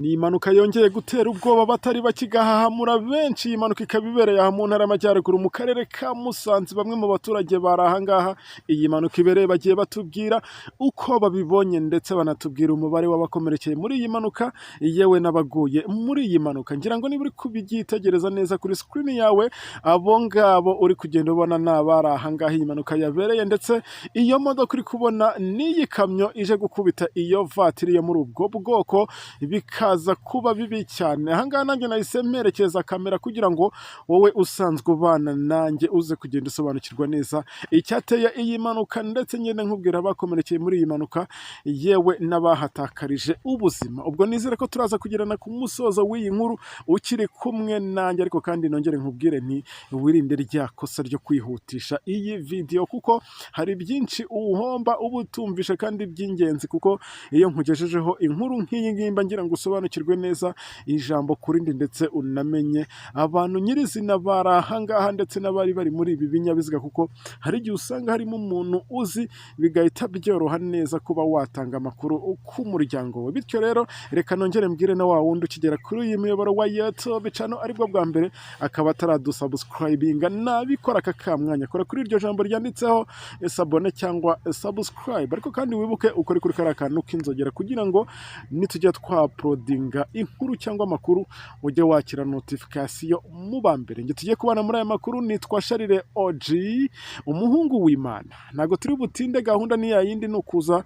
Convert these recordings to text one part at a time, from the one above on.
Ni impanuka yongeye gutera ubwoba abatari bake, igahahamura benshi. Iyi mpanuka ikaba ibereye aha mu Ntara y'Amajyaruguru, mu Karere ka Musanze. Bamwe mu baturage bari aha ngaha iyi mpanuka ibereye bagiye batubwira uko babibonye, ndetse banatubwira umubare w'abakomerekeye muri iyi mpanuka, yewe n'abaguye muri iyi mpanuka. Ngira ngo niba uri kubyitegereza neza kuri screen yawe, abo ngabo uri kugenda ubona ni abari aha ngaha iyi mpanuka yabereye, ndetse iyo modoka uri kubona n'iyi kamyo ije gukubita iyo vatiri yo muri ubwo bwoko, bikaza kuba bibi cyane. Aha ngaha nanjye nahise mperekeza kamera kugira ngo wowe usanzwe ubana nanjye uze kugenda usobanukirwa neza icyateye iyi mpanuka, ndetse ngende nkubwira abakomerekeye muri iyi mpanuka, yewe n'abahatakarije ubuzima. Ubwo nizere ko turaza kugirana ku musozo w'iyi nkuru ukiri kumwe nanjye. Ariko kandi nongere nkubwire nti wirinde rya kosa ryo kwihutisha iyi video, kuko hari byinshi uhomba uba utumvishe kandi by'ingenzi, kuko iyo nkugejejeho inkuru nk'iyi ngiyi mba ngira ngo usobanukirwe neza ijambo ku rindi, ndetse unamenye abantu nyirizina bari aha ngaha, ndetse n'abari bari muri ibi binyabiziga, kuko hari igihe usanga harimo umuntu uzi, bigahita byoroha neza kuba watanga amakuru ku muryango we. Bityo rero reka nongere mbwire na wa wundi ukigera kuri uyu muyoboro wa YouTube channel aribwo bwa mbere, akaba ataradusubscribinga, nabikora aka kamwanya. Kora kuri iryo jambo ryanditseho s'abonner cyangwa subscribe, ariko kandi wibuke ukore kuri kariya kantu k'inzogera, kugira ngo nitujya twauploadinga inkuru cyangwa amakuru ujye wakira notification mu ba mbere. Njye tugiye kubana muri aya makuru nitwa Sharire OG, umuhungu w'Imana. Ntabwo turi butinde, gahunda ni ya yindi, ni ukuza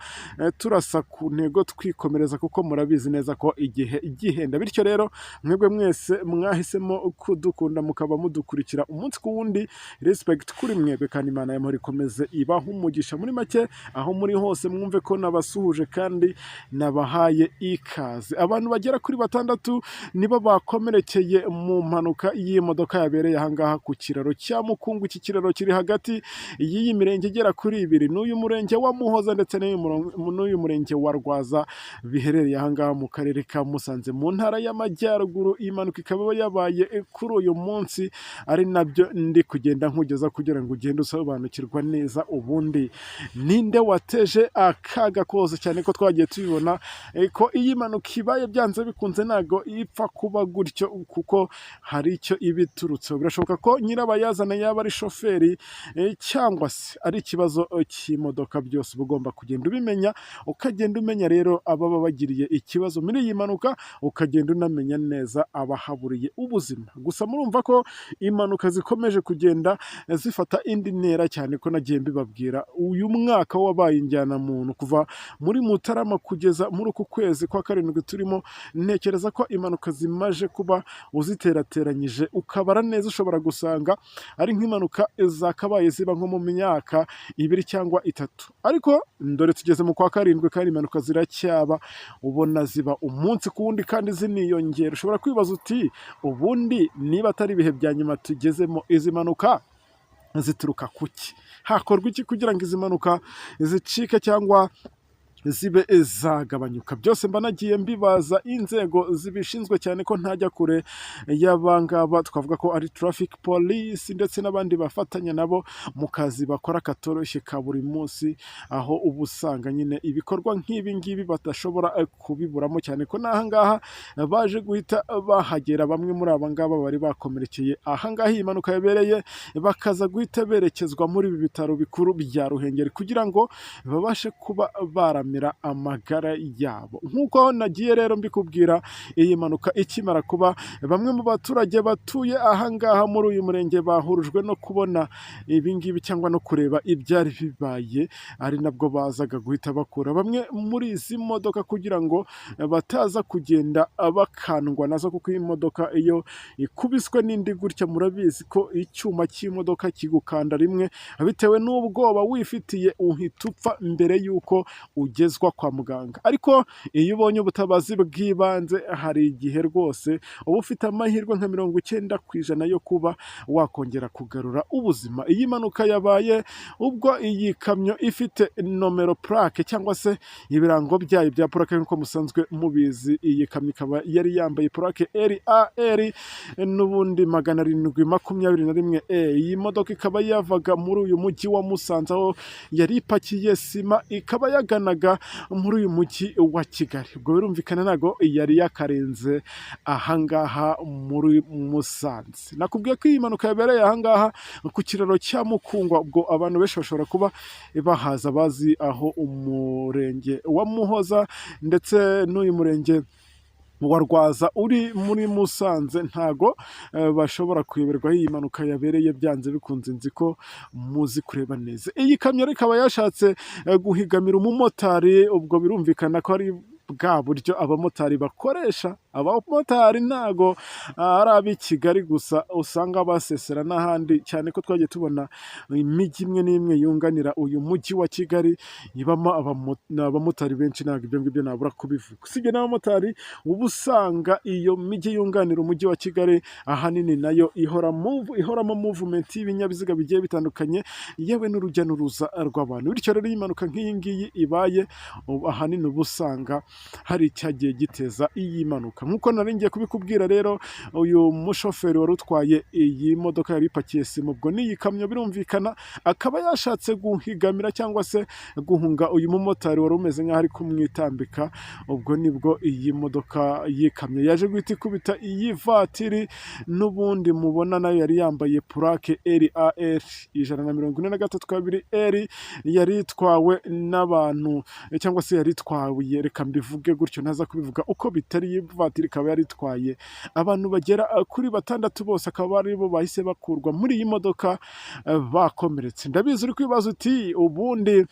turasa ku ntego, twikomereza, kuko murabizi neza ko igihe gihenda. Bityo rero mwebwe mwese mwahisemo kudukunda, mukaba mudukurikira umunsi ku wundi, respect kuri mwebwe, kandi Imana y'amahoro ikomeze ibaha umugisha. Muri make, aho muri hose mwumve ko nabasuhuje kandi nabahaye ikaze. Abantu bagera kuri batandatu nibo bakomerekeye mu mpanuka y'imodoka yabereye ahangaha ku kiraro cya Mukungu. Iki kiraro kiri hagati y'iyi mirenge igera kuri ibiri, n'uyu murenge wa Muhoza ndetse n'uyu murenge wa Rwaza, biherereye ahangaha mu Karere ka Musanze, mu Ntara y'Amajyaruguru. Iyi mpanuka ikaba yabaye kuri uyu munsi, ari nabyo ndi kugenda nkugeza kugira ngo ugende usobanukirwa neza ubundi ninde wateje akaga kose, cyane ko twagiye tubibona ko iyi mpanuka ibaye, byanze bikunze ntabwo ipfa kuba gutyo, kuko hari icyo iba iturutseho. Birashoboka ko nyirabayazana yaba ari shoferi cyangwa se ari ikibazo cy'imodoka. Byose uba ugomba kugenda ubimenya, ukagenda umenya rero ababa bagiriye ikibazo muri iyi mpanuka, ukagenda unamenya neza abahaburiye ubuzima. Gusa murumva ko impanuka zikomeje kugenda zifata indi ntera, cyane ko nagiye mbibabwira uyu mwaka wabaye injyanamuntu. Kuva muri Mutarama kugeza muri uku kwezi kwa karindwi turimo, ntekereza ko impanuka zimaje kuba, uziterateranyije ukabara neza, ushobora gusanga ari nk'impanuka zakabaye ziba nko mu myaka 2 cyangwa 3, ariko dore tugeze mu kwa karindwi kandi impanuka ziracyaba, ubona ziba umunsi ku wundi kandi ziniyongera. Ushobora kwibaza uti ubundi niba atari ibihe bya nyuma tugezemo, izi mpanuka zituruka kuki? Hakorwa iki kugira ngo izi mpanuka zicike cyangwa zibe zagabanyuka? Byose mba nagiye mbibaza inzego zibishinzwe, cyane ko ntajya kure y'abangaba twavuga ko ari traffic police ndetse n'abandi bafatanya nabo mu kazi bakora katoroshye ka buri munsi, aho uba usanga nyine ibikorwa nk'ibi ngibi badashobora kubiburamo, cyane ko n'aha ngaha baje guhita bahagera. Bamwe muri aba ngaba bari bakomerekeye aha ngaha iyi mpanuka yabereye, bakaza guhita berekezwa muri ibi bitaro bikuru bya Ruhengeri kugira ngo babashe kuba baramira amagara yabo. Nk'uko nagiye rero mbikubwira, iyi mpanuka ikimara kuba, bamwe mu baturage batuye aha ngaha muri uyu murenge bahurujwe no kubona ibi ngibi cyangwa no kureba ibyari bibaye, ari nabwo bazaga guhita bakura bamwe muri izi modoka kugira ngo bataza kugenda bakandwa nazo, kuko iyi modoka iyo ikubiswe n'indi gutya, murabizi ko icyuma cy'imodoka kigukanda rimwe, bitewe n'ubwoba wifitiye uhita upfa mbere y'uko ugezwa kwa muganga. Ariko iyo ubonye ubutabazi bw'ibanze, hari igihe rwose uba ufite amahirwe nka 90% yo kuba wakongera kugarura ubuzima. Iyi mpanuka yabaye ubwo iyi kamyo ifite nomero plaque cyangwa se ibirango byayo bya plaque, nk'uko musanzwe mubizi, iyi kamyo ikaba yari yambaye plaque RAR n'ubundi 721 E. Iyi modoka ikaba yavaga muri uyu mujyi wa Musanze aho yari ipakiye sima, ikaba yaganaga yerekezaga muri uyu mujyi wa Kigali. Ubwo birumvikana ntabwo yari yakarenze ahangaha muri Musanze. Nakubwiye ko iyi mpanuka yabereye ahangaha ku kiraro cya Mukungwa. Ubwo abantu benshi bashobora kuba bahaza, bazi aho umurenge wa Muhoza ndetse n'uyu murenge wa Rwaza uri muri Musanze, ntago bashobora kuyoberwa aho iyi mpanuka yabereye. Byanze bikunze nzi ko muzi kureba neza. Iyi kamyo ikaba yashatse guhigamira umumotari. Ubwo birumvikana ko ari bwa buryo abamotari bakoresha. Abamotari ntago ari ab'i Kigali gusa, usanga basesera n'ahandi, cyane ko twagiye tubona imijyi imwe n'imwe yunganira uyu mujyi wa Kigali ibamo abamotari benshi. Ntabwo ibyo ngibyo nabura kubivuga. Usibye n'abamotari, uba usanga iyo mijyi yunganira umujyi wa Kigali ahanini nayo ihoramo movement y'ibinyabiziga bigiye bitandukanye, yewe n'urujya n'uruza rw'abantu. Bityo rero iyo impanuka nk'iyi ngiyi ibaye, ahanini uba usanga hari icyagiye giteza iyi mpanuka. Nk'uko nari ngiye kubikubwira rero, uyu mushoferi wari utwaye iyi modoka yari ipakiye sima, ubwo n'iyi kamyo birumvikana, akaba yashatse guhigamira cyangwa se guhunga uyu mumotari wari umeze nk'aho ari kumwitambika. Ubwo nibwo iyi modoka y'ikamyo yaje guhita ikubita iyi vatiri n'ubundi mubona nayo yari yambaye purake RAR 143 2 R, yari itwawe n'abantu cyangwa se yari itwawe, reka mbivuge gutyo ntaza kubivuga uko bitari, iyi vatiri ikaba yari itwaye abantu bagera kuri batandatu, bose akaba aribo bahise bakurwa muri iyi modoka bakomeretse. Ndabizi uri kwibaza uti: "Ubundi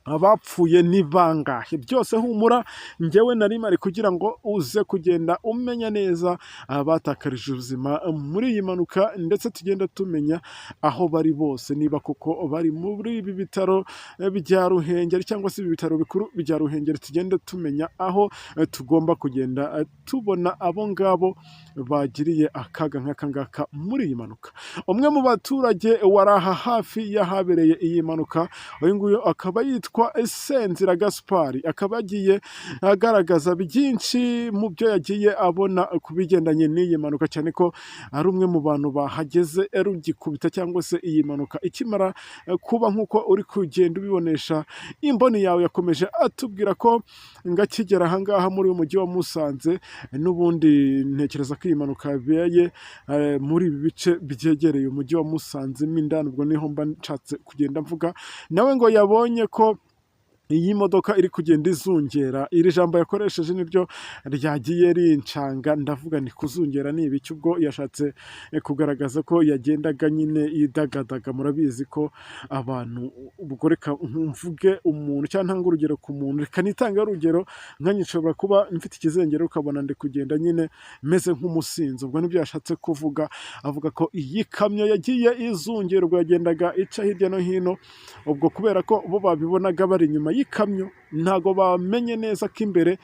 abapfuye ni bangahe?" Byose humura, njyewe nari mari kugira ngo uze kugenda umenya neza abatakarije ubuzima muri iyi mpanuka, ndetse tugenda tumenya aho bari bose, niba koko bari muri ibi bitaro bya Ruhengeri cyangwa se ibi bitaro bikuru bya Ruhengeri, tugenda tumenya aho tugomba kugenda tubona abo ngabo bagiriye akaga nk'aka ngaka muri iyi mpanuka. Umwe mu baturage wari aha hafi y'ahabereye iyi mpanuka, uyu nguyu akaba yitwa Senzira Gaspard, akaba yagiye agaragaza byinshi mu byo yagiye abona ku bigendanye n'iyi mpanuka, cyane ko ari umwe mu bantu bahageze rugikubita cyangwa se iyi mpanuka ikimara kuba, nk'uko uri kugenda ubibonesha imboni yawe. Yakomeje atubwira ko ngo akigera ahangaha muri uyu mujyi wa Musanze, n'ubundi ntekereza ko iyi mpanuka yabereye muri ibi bice byegereye umujyi wa Musanze mo indani, ubwo niho mba nshatse kugenda mvuga, nawe ngo yabonye ko iyi modoka iri kugenda izungera. Iri jambo yakoresheje niryo ryagiye rincanga, ndavuga ni kuzungera ni ibiki? Ubwo yashatse kugaragaza ko yagendaga nyine idagadaga. Murabizi ko abantu, ubwo reka mvuge umuntu cyangwa ntange urugero ku muntu, reka nitange urugero nkanjye, nshobora kuba mfite ikizengero ukabona ndi kugenda nyine meze nk'umusinzi. Ubwo nibyo yashatse kuvuga, avuga ko iyi kamyo yagiye izungera ubwo yagendaga ica hirya no hino. Ubwo kubera ko bo babibonaga bari inyuma y'ikamyo, ntago bamenye neza ko imbere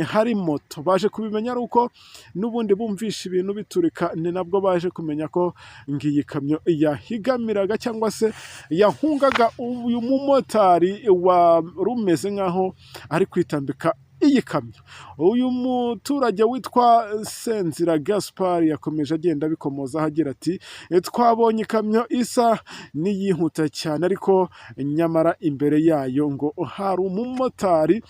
hari moto. Baje kubimenya ari uko n'ubundi bumvishe ibintu biturika, ni nabwo baje kumenya ko ngo iyi kamyo yahigamiraga cyangwa se yahungaga uyu mumotari wari umeze nk'aho ari kwitambika iyi kamyo. Uyu muturage witwa Senzira Gaspard yakomeje agenda abikomozaho agira ati: "Twabonye ikamyo isa n'iyihuta cyane, ariko nyamara imbere yayo ngo hari umumotari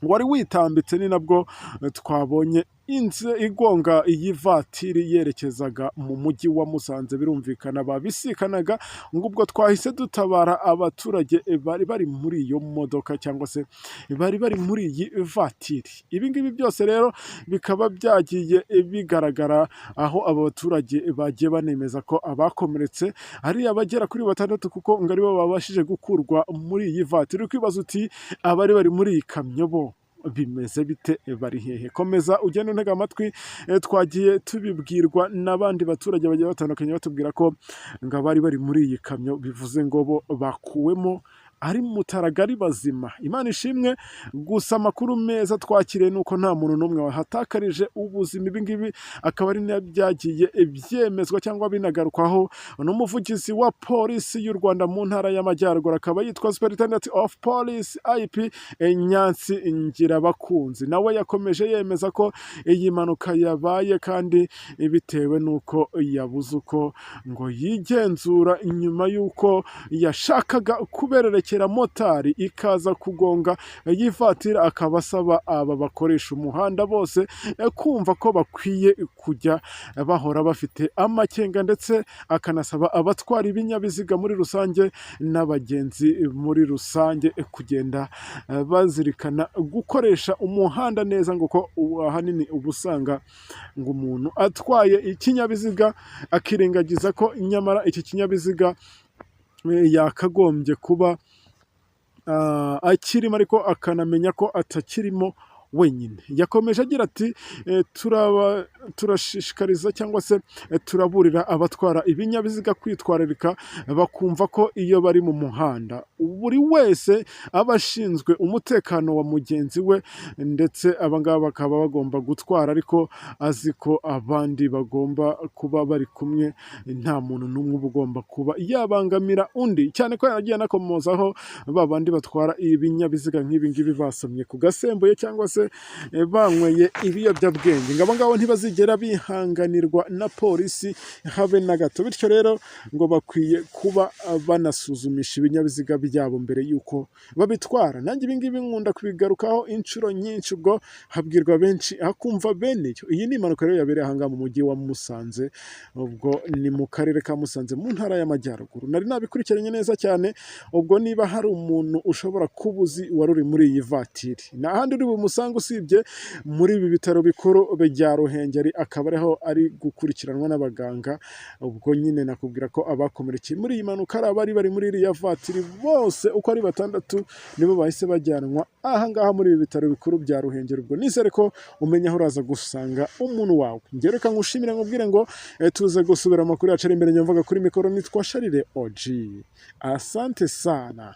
wari witambitse, ni nabwo twabonye inzu igonga iyi vatiri yerekezaga mu mujyi wa Musanze." Birumvikana babisikanaga. Ngo ubwo twahise dutabara abaturage bari bari muri iyo modoka cyangwa se bari bari muri iyi vatiri. Ibi ngibi byose rero bikaba byagiye bigaragara aho aba baturage bagiye banemeza ko abakomeretse ari abagera kuri batandatu, kuko ngo aribo babashije gukurwa muri iyi vatiri. Uri kwibaza uti: "Abari bari muri iyi kamyo bo bimeze bite, bari hehe?" Komeza ugende untega amatwi. Twagiye tubibwirwa n'abandi baturage bagiye batandukanye, batubwira ko ngo abari bari muri iyi kamyo, bivuze ngo bo bakuwemo ari mutaraga, ari bazima, Imana ishimwe. Gusa amakuru meza twakiriye ni uko nta muntu n'umwe wahatakarije ubuzima. Ibi ngibi akaba ari byagiye byemezwa cyangwa binagarukwaho n'umuvugizi wa polisi y'u Rwanda mu ntara y'Amajyaruguru, akaba yitwa Superintendent of Police IP Nyansi Ngirabakunzi. Nawe yakomeje yemeza ko iyi mpanuka yabaye kandi bitewe n'uko yabuze uko ngo yigenzura nyuma y'uko yashakaga kubererekera. iterekera motari ikaza kugonga iyi vatiri, akaba asaba aba bakoresha umuhanda bose kumva ko bakwiye kujya bahora bafite amakenga, ndetse akanasaba abatwara ibinyabiziga muri rusange n'abagenzi muri rusange kugenda bazirikana gukoresha umuhanda neza, ngo ko ahanini uba usanga ngo umuntu atwaye ikinyabiziga akirengagiza ko nyamara iki kinyabiziga yakagombye kuba akirimo, ariko akanamenya ko atakirimo wenyine. Yakomeje agira ati: "Turaba turashishikariza cyangwa se turaburira abatwara ibinyabiziga kwitwararika, bakumva ko iyo bari mu muhanda buri wese aba ashinzwe umutekano wa mugenzi we, ndetse aba ngaba bakaba bagomba gutwara ariko azi ko abandi bagomba kuba bari kumwe, nta muntu n'umwe uba ugomba kuba yabangamira undi." Cyane ko yaragiye anakomozaho ba bandi batwara ibinyabiziga nk'ibi ngibi basomye ku gasembuye cyangwa se banyweye ibiyobyabwenge, ngo abo ngabo ntibazigera bihanganirwa na polisi habe na gato. Bityo rero ngo bakwiye kuba banasuzumisha ibinyabiziga byabo mbere y'uko babitwara. Nanjye ibi ngibi nkunda kubigarukaho inshuro nyinshi, ubwo habwirwa benshi hakumva bene yo. Iyi ni impanuka rero yabereye aha ngaha mu mujyi wa Musanze, ubwo ni mu karere ka Musanze mu ntara y'Amajyaruguru. Nari nabikurikiranye neza cyane. Ubwo niba hari umuntu ushobora kuba uzi wari uri muri iyi vatiri, nta handi uri bumusange usibye muri ibi bitaro bikuru bya Ruhengeri, akaba ariho ari gukurikiranwa n'abaganga. Ubwo nyine nakubwira ko abakomerekeye muri iyi mpanuka ari abari bari muri iriya vatiri bose uko ari batandatu, nibo bahise bajyanwa aha ngaha muri ibi bitaro bikuru bya Ruhengeri. Ubwo nizere ko umenya aho uraza gusanga umuntu wawe. Njye reka ngushimire, nkubwire ngo tuze gusubira amakuru yacu ari imbere. Nyumvaga kuri mikoro nitwa Sharire Oji, asante sana.